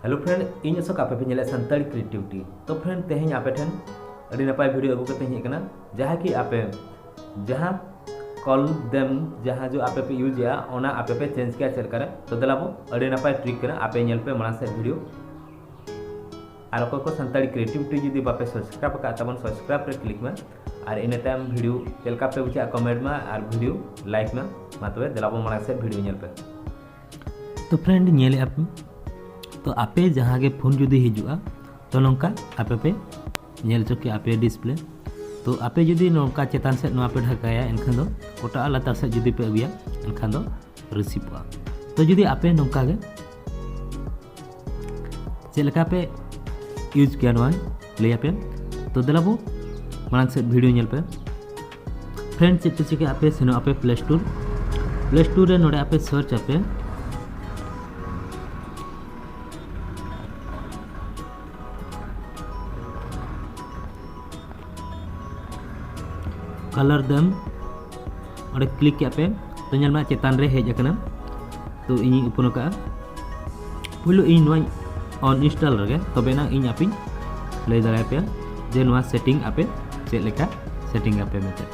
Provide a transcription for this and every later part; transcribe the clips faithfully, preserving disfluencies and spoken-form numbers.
Hello friend, ᱤᱧ ᱚᱥᱳᱠ, ᱟᱯᱮ ᱯᱮ ᱧᱮᱞᱮᱫ ᱥᱟᱱᱛᱟᱲᱤ ᱠᱨᱤᱭᱮᱴᱤᱵᱷᱤᱴᱤ᱾ ᱛᱚ friend, ᱛᱮᱦᱮᱧ ᱟᱯᱮ ᱴᱷᱮᱱ ᱟᱹᱰᱤ ᱱᱟᱯᱟᱭ ᱵᱷᱤᱰᱤᱭᱳ ᱟᱹᱜᱩ ᱠᱟᱛᱮᱧ ᱦᱮᱡ ᱟᱠᱟᱱᱟ, ᱡᱟᱦᱟᱸ ᱠᱤ ᱟᱯᱮ ᱡᱟᱦᱟᱸ ᱠᱚᱞ ᱫᱮᱢ ᱡᱟᱦᱟᱸ ᱡᱚ ᱟᱯᱮ ᱯᱮ ᱤᱭᱩᱡᱮᱜᱼᱟ, ᱚᱱᱟ ᱟᱯᱮ ᱯᱮ ᱪᱮᱧᱡᱽ ᱠᱮᱭᱟ ᱪᱮᱫ ᱞᱮᱠᱟᱨᱮ᱾ ᱛᱚ ᱫᱮᱞᱟ ᱵᱚ, ᱟᱹᱰᱤ ᱱᱟᱯᱟᱭ ᱴᱨᱤᱠ ᱠᱟᱱᱟ, ᱟᱯᱮ ᱧᱮᱞ ᱯᱮ ᱢᱟᱲᱟᱝ ᱥᱮᱫ ᱵᱷᱤᱰᱤᱭᱳ᱾ ᱟᱨ ᱚᱠᱚᱭ ᱠᱚ ᱥᱟᱱᱛᱟᱲᱤ ᱠᱨᱤᱭᱮᱴᱤᱵᱷᱤᱴᱤ ᱡᱩᱫᱤ ᱵᱟᱯᱮ ᱥᱟᱵᱥᱠᱨᱟᱭᱤᱵ ᱟᱠᱟᱫ ᱛᱟᱵᱚᱱ, ᱥᱟᱵᱥᱠᱨᱟᱭᱤᱵ ᱨᱮ ᱠᱞᱤᱠ ᱢᱮ᱾ ᱟᱨ ᱤᱱᱟᱹ ᱛᱟᱭᱚᱢ ᱵᱷᱤᱰᱤᱭᱳ ᱪᱮᱫ ᱞᱮᱠᱟ ᱯᱮ ᱵᱩᱡᱷᱟᱹᱜᱼᱟ, ᱠᱚᱢᱮᱱᱴ ᱢᱟ ᱟᱨ ᱵᱷᱤᱰᱤᱭᱳ ᱞᱟᱭᱤᱠ ᱢᱮ᱾ ᱢᱟ ᱛᱚᱵᱮ ᱫᱮᱞᱟ ᱵᱚ ᱢᱟᱲᱟᱝ ᱥᱮᱫ ᱵᱷᱤᱰᱤᱭᱳ ᱧᱮᱞ ᱯᱮ᱾ ᱛᱚ friend, ᱧᱮᱞᱮᱫᱼᱟ ᱯᱮ, ᱛᱚ ᱟᱯᱮ ᱡᱟᱦᱟᱸ ᱜᱮ ᱯᱷᱳᱱ ᱡᱩᱫᱤ ᱦᱤᱡᱩᱜᱼᱟ, ᱛᱚ ᱱᱚᱝᱠᱟ ᱟᱯᱮ ᱯᱮ ᱧᱮᱞ ᱦᱚᱪᱚ ᱠᱮᱜᱼᱟ ᱟᱯᱮ ᱰᱤᱥᱯᱞᱮ᱾ ᱛᱚ ᱟᱯᱮ ᱡᱩᱫᱤ ᱱᱚᱝᱠᱟ ᱪᱮᱛᱟᱱ ᱥᱮᱫ ᱱᱚᱣᱟ ᱯᱮ ᱰᱷᱟᱠᱟᱭᱟ, ᱮᱱᱠᱷᱟᱱ ᱫᱚ ᱠᱚᱴᱟᱜᱼᱟ, ᱞᱟᱛᱟᱨ ᱥᱮᱫ ᱡᱩᱫᱤ ᱯᱮ ᱟᱹᱜᱩᱭᱟ, ᱮᱱᱠᱷᱟᱱ ᱫᱚ ᱨᱤᱥᱤᱵᱷᱚᱜᱼᱟ᱾ ᱛᱚ ᱡᱩᱫᱤ ᱟᱯᱮ ᱱᱚᱝᱠᱟ ᱜᱮ ᱪᱮᱫ ᱞᱮᱠᱟ ᱯᱮ ᱤᱭᱩᱡᱽ ᱠᱮᱭᱟ, ᱱᱚᱣᱟᱧ ᱞᱟᱹᱭ ᱟᱯᱮ᱾ ᱛᱚ ᱫᱮᱞᱟ ᱵᱚ ᱢᱟᱲᱟᱝ ᱥᱮᱫ ᱵᱷᱤᱰᱤᱭᱳ ᱧᱮᱞ ᱯᱮ᱾ friend, ᱪᱮᱫ ᱯᱮ ᱪᱤᱠᱟᱹᱭᱟ, ᱟᱯᱮ ᱥᱮᱱᱚᱜ ᱟᱯᱮ ᱯᱞᱮ ᱥᱴᱳᱨ᱾ ᱯᱞᱮ ᱥᱴᱳᱨ ᱨᱮ ᱱᱚᱰᱮ ᱟᱯᱮ ᱥᱟᱨᱪ ᱟᱯᱮ ᱠᱟᱞᱟᱨ ᱫᱮᱢ, ᱚᱸᱰᱮ ᱠᱞᱤᱠ ᱠᱮᱫ ᱯᱮ᱾ ᱛᱚ ᱧᱮᱞ ᱢᱮ ᱪᱮᱛᱟᱱ ᱨᱮ ᱦᱮᱡ ᱟᱠᱟᱱᱟ᱾ ᱛᱚ ᱤᱧᱤᱧ ᱳᱯᱮᱱ ᱟᱠᱟᱫᱼᱟ᱾ ᱯᱩᱭᱞᱩ ᱤᱧ ᱱᱚᱣᱟᱧ ᱚᱱ ᱤᱱᱥᱴᱚᱞ ᱨᱮᱜᱮ, ᱛᱚᱵᱮ ᱮᱱᱟᱝ ᱤᱧ ᱟᱯᱮᱧ ᱞᱟᱹᱭ ᱫᱟᱲᱮᱭᱟᱯᱮᱭᱟ ᱡᱮ ᱱᱚᱣᱟ ᱥᱮᱴᱤᱝ ᱟᱯᱮ ᱪᱮᱫ ᱞᱮᱠᱟ ᱥᱮᱴᱤᱝ ᱟᱯᱮ ᱢᱮᱱᱛᱮ᱾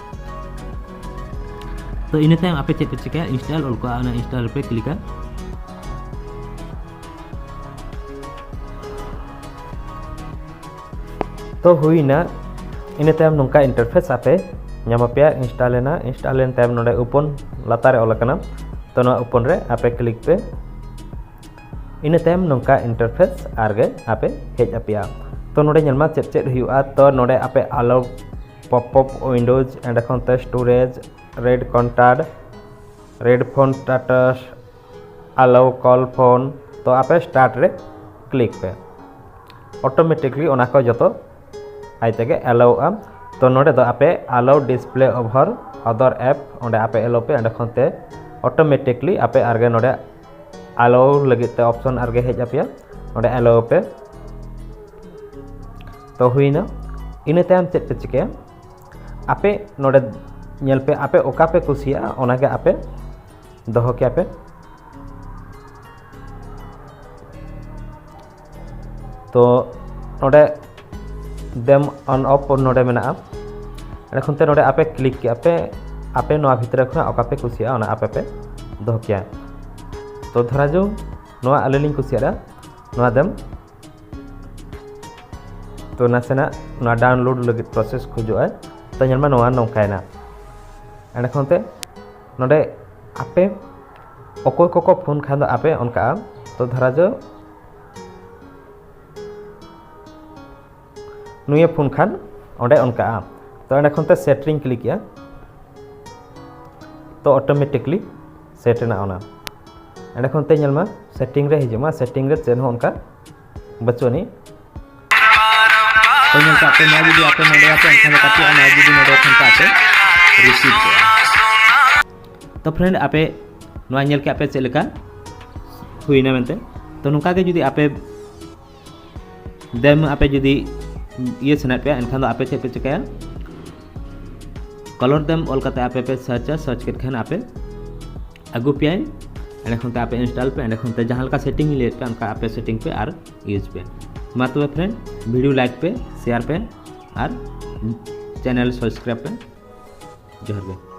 ᱛᱚ ᱤᱱᱟᱹ ᱛᱟᱭᱚᱢ ᱟᱯᱮ ᱪᱮᱫ ᱯᱮ ᱪᱤᱠᱟᱹᱭᱟ, ᱤᱱᱥᱴᱚᱞ ᱚᱞ ᱠᱚᱜᱼᱟ, ᱚᱱᱟ ᱤᱱᱥᱴᱚᱞ ᱨᱮᱯᱮ ᱠᱞᱤᱠᱟ᱾ ᱛᱚ ᱦᱩᱭᱱᱟ᱾ ᱤᱱᱟᱹ ᱛᱟᱭᱚᱢ ᱱᱚᱝᱠᱟ ᱤᱱᱴᱟᱨᱯᱷᱮᱥ ᱟᱯᱮ ᱧᱟᱢ ᱟᱯᱮᱭᱟ᱾ ᱤᱱᱥᱴᱚᱞ ᱮᱱᱟ, ᱤᱱᱥᱴᱚᱞ ᱮᱱ ᱛᱟᱭᱚᱢ ᱱᱚᱰᱮ ᱳᱯᱮᱱ ᱞᱟᱛᱟᱨ ᱨᱮ ᱚᱞ ᱟᱠᱟᱱᱟ, ᱛᱚ ᱱᱚᱣᱟ ᱳᱯᱮᱱ ᱨᱮ ᱟᱯᱮ ᱠᱞᱤᱠ ᱯᱮ᱾ ᱤᱱᱟᱹ ᱛᱟᱭᱚᱢ ᱱᱚᱝᱠᱟ ᱤᱱᱴᱟᱨᱯᱷᱮᱥ ᱟᱨᱜᱮ ᱟᱯᱮ ᱦᱮᱡ ᱟᱯᱮᱭᱟ᱾ ᱛᱚ ᱱᱚᱰᱮ ᱧᱮᱞ ᱢᱟ ᱪᱮᱫ ᱪᱮᱫ ᱦᱩᱭᱩᱜᱼᱟ᱾ ᱛᱚ ᱱᱚᱰᱮ ᱟᱯᱮ ᱟᱞᱚ ᱯᱚᱯ ᱟᱯ ᱩᱭᱤᱱᱰᱳᱡᱽ, ᱮᱸᱰᱮ ᱠᱷᱚᱱ ᱛᱮ storage, red contact, red phone status, ᱟᱞᱚ ᱠᱚᱞ ᱯᱷᱳᱱ, ᱛᱚ ᱟᱯᱮ ᱥᱴᱟᱨᱴ ᱨᱮ ᱠᱞᱤᱠ ᱯᱮ᱾ ᱚᱴᱳᱢᱮᱴᱤᱠᱞᱤ ᱚᱱᱟ ᱠᱚ ᱡᱚᱛᱚ ᱟᱡ ᱛᱮᱜᱮ ᱮᱞᱟᱣᱚᱜᱼᱟ᱾ ᱛᱚ ᱱᱚᱰᱮ ᱫᱚ ᱟᱯᱮ ᱟᱞᱚ ᱰᱤᱥᱯᱞᱮ ᱳᱵᱷᱟᱨ ᱟᱫᱟᱨ ᱮᱯ, ᱚᱸᱰᱮ ᱟᱯᱮ ᱮᱞᱟᱣ ᱯᱮ, ᱚᱸᱰᱮ ᱠᱷᱚᱱ ᱛᱮ ᱚᱴᱳᱢᱮᱴᱤᱠᱞᱤ ᱟᱯᱮ ᱟᱨᱜᱮ ᱱᱚᱰᱮ ᱟᱞᱟᱣ ᱞᱟᱹᱜᱤᱫ ᱛᱮ ᱚᱯᱥᱚᱱ ᱟᱨᱜᱮ ᱦᱮᱡ ᱟᱯᱮᱭᱟ, ᱚᱸᱰᱮ ᱮᱞᱟᱣ ᱯᱮ᱾ ᱛᱚ ᱦᱩᱭᱱᱟ᱾ ᱤᱱᱟᱹ ᱛᱟᱭᱚᱢ ᱪᱮᱫ ᱯᱮ ᱪᱤᱠᱟᱹᱭᱟ? ᱟᱯᱮ ᱱᱚᱰᱮ ᱧᱮᱞ ᱯᱮ, ᱟᱯᱮ ᱚᱠᱟ ᱯᱮ ᱠᱩᱥᱤᱭᱟᱜᱼᱟ ᱚᱱᱟᱜᱮ ᱟᱯᱮ ᱫᱚᱦᱚ ᱠᱮᱭᱟ ᱯᱮ᱾ ᱛᱚ ᱱᱚᱰᱮ ᱫᱮᱢ ᱚᱱ ᱚᱯᱷ ᱱᱚᱰᱮ ᱢᱮᱱᱟᱜᱼᱟ᱾ ᱮᱸᱰᱮ ᱠᱷᱚᱱ ᱛᱮ ᱱᱚᱰᱮ ᱟᱯᱮ ᱠᱞᱤᱠ ᱠᱮᱜᱼᱟ ᱯᱮ, ᱟᱯᱮ ᱱᱚᱣᱟ ᱵᱷᱤᱛᱨᱤ ᱠᱷᱚᱱᱟᱜ ᱚᱠᱟ ᱯᱮ ᱠᱩᱥᱤᱭᱟᱜᱼᱟ ᱚᱱᱟ ᱟᱯᱮ ᱯᱮ ᱫᱚᱦᱚ ᱠᱮᱭᱟ᱾ ᱛᱚ ᱫᱷᱚᱨᱟ ᱡᱚ ᱱᱚᱣᱟ ᱟᱹᱞᱤᱧ ᱞᱤᱧ ᱠᱩᱥᱤᱭᱟᱜᱼᱟ, ᱱᱚᱣᱟ ᱫᱮᱢ ᱛᱚ ᱱᱟᱥᱮᱱᱟᱜ ᱱᱚᱣᱟ ᱰᱟᱣᱩᱱᱞᱳᱰ ᱞᱟᱹᱜᱤᱫ ᱯᱨᱚᱥᱮᱥ ᱠᱷᱚᱡᱚᱜᱼᱟ᱾ ᱛᱚ ᱧᱮᱞ ᱢᱮ ᱱᱚᱣᱟ ᱱᱚᱝᱠᱟᱭᱮᱱᱟ᱾ ᱮᱸᱰᱮ ᱠᱷᱚᱱ ᱛᱮ ᱱᱚᱰᱮ ᱟᱯᱮ ᱚᱠᱚᱭ ᱠᱚᱠᱚ ᱯᱷᱳᱱ ᱠᱷᱟᱱ ᱫᱚ ᱟᱯᱮ ᱚᱱᱠᱟᱜᱼᱟ᱾ ᱛᱚ ᱫᱷᱚᱨᱟ ᱡᱚ ᱱᱩᱭᱮ ᱯᱷᱳᱱ ᱠᱷᱟᱱ ᱚᱸᱰᱮ ᱚᱱᱠᱟᱜᱼᱟ᱾ ᱛᱚ ᱮᱸᱰᱮ ᱠᱷᱚᱱ ᱛᱮ ᱥᱮᱴ ᱨᱤᱧ ᱠᱞᱤᱠᱮᱜᱼᱟ᱾ ᱛᱚ ᱚᱴᱳᱢᱮᱴᱤᱠᱞᱤ ᱥᱮᱴ ᱮᱱᱟ ᱚᱱᱟ᱾ ᱮᱸᱰᱮ ᱠᱷᱚᱱ ᱛᱮ ᱧᱮᱞ ᱢᱟ ᱥᱮᱴᱤᱝ ᱨᱮ ᱦᱤᱡᱩᱜ ᱢᱟ, ᱥᱮᱴᱤᱝ ᱨᱮ ᱪᱮᱫ ᱦᱚᱸ ᱚᱱᱠᱟ ᱵᱟᱹᱪᱩᱜ ᱟᱹᱱᱤᱡ᱾ ᱛᱚ ᱧᱮᱞ ᱠᱟᱜ ᱯᱮ, ᱱᱚᱣᱟ ᱡᱩᱫᱤ ᱟᱯᱮ ᱱᱚᱰᱮ ᱟᱯᱮ ᱮᱱᱠᱷᱟᱱ ᱫᱚ ᱠᱟᱹᱴᱤᱡ ᱱᱚᱣᱟ ᱡᱩᱫᱤ ᱱᱚᱰᱮ ᱠᱷᱚᱱ ᱯᱮ ᱟᱯᱮ ᱨᱤᱥᱤᱵᱷ ᱠᱚᱜᱼᱟ᱾ ᱛᱚ ᱯᱷᱨᱮᱱᱰ, ᱟᱯᱮ ᱱᱚᱣᱟ ᱧᱮᱞ ᱠᱮᱜᱼᱟ ᱯᱮ ᱪᱮᱫ ᱞᱮᱠᱟ ᱦᱩᱭᱱᱟ ᱢᱮᱱᱛᱮ᱾ ᱛᱚ ᱱᱚᱝᱠᱟ ᱜᱮ ᱡᱩᱫᱤ ᱟᱯᱮ ᱫᱮᱢ ᱟᱯᱮ ᱡᱩᱫᱤ ᱤᱭᱟᱹ ᱥᱟᱱᱟᱭᱮᱫ ᱯᱮᱭᱟ, ᱮᱱᱠᱷᱟᱱ ᱫᱚ ᱟᱯᱮ ᱪᱮᱫ ᱯᱮ ᱪᱤᱠᱟᱹᱭᱟ, ᱠᱟᱞᱚᱨ ᱫᱮᱢ ᱚᱞ ᱠᱟᱛᱮ ᱟᱯᱮ ᱯᱮ ᱥᱟᱨᱪᱟ, ᱥᱟᱨᱪ ᱠᱮᱫ ᱠᱷᱟᱱ ᱟᱯᱮ ᱟᱹᱜᱩ ᱯᱮᱭᱟᱭ᱾ ᱮᱸᱰᱮ ᱠᱷᱚᱱ ᱛᱮ ᱟᱯᱮ ᱤᱱᱥᱴᱚᱞ ᱯᱮ, ᱮᱸᱰᱮ ᱠᱷᱚᱱ ᱛᱮ ᱡᱟᱦᱟᱸ ᱞᱮᱠᱟ ᱥᱮᱴᱤᱝ ᱤᱧ ᱞᱟᱹᱭᱮᱫ ᱯᱮᱭᱟ ᱚᱱᱠᱟ ᱟᱯᱮ ᱥᱮᱴᱤᱝ ᱯᱮ ᱟᱨ ᱤᱭᱩᱡᱽ ᱯᱮ᱾ ᱢᱟ ᱛᱚᱵᱮ ᱯᱷᱨᱮᱱᱰ, ᱵᱷᱤᱰᱤᱭᱳ ᱞᱟᱭᱤᱠ ᱯᱮ, ᱥᱮᱭᱟᱨ ᱯᱮ ᱟᱨ ᱪᱮᱱᱮᱞ ᱥᱟᱵᱥᱠᱨᱟᱭᱤᱵᱽ ᱯᱮ᱾ ᱡᱚᱦᱟᱨ ᱜᱮ᱾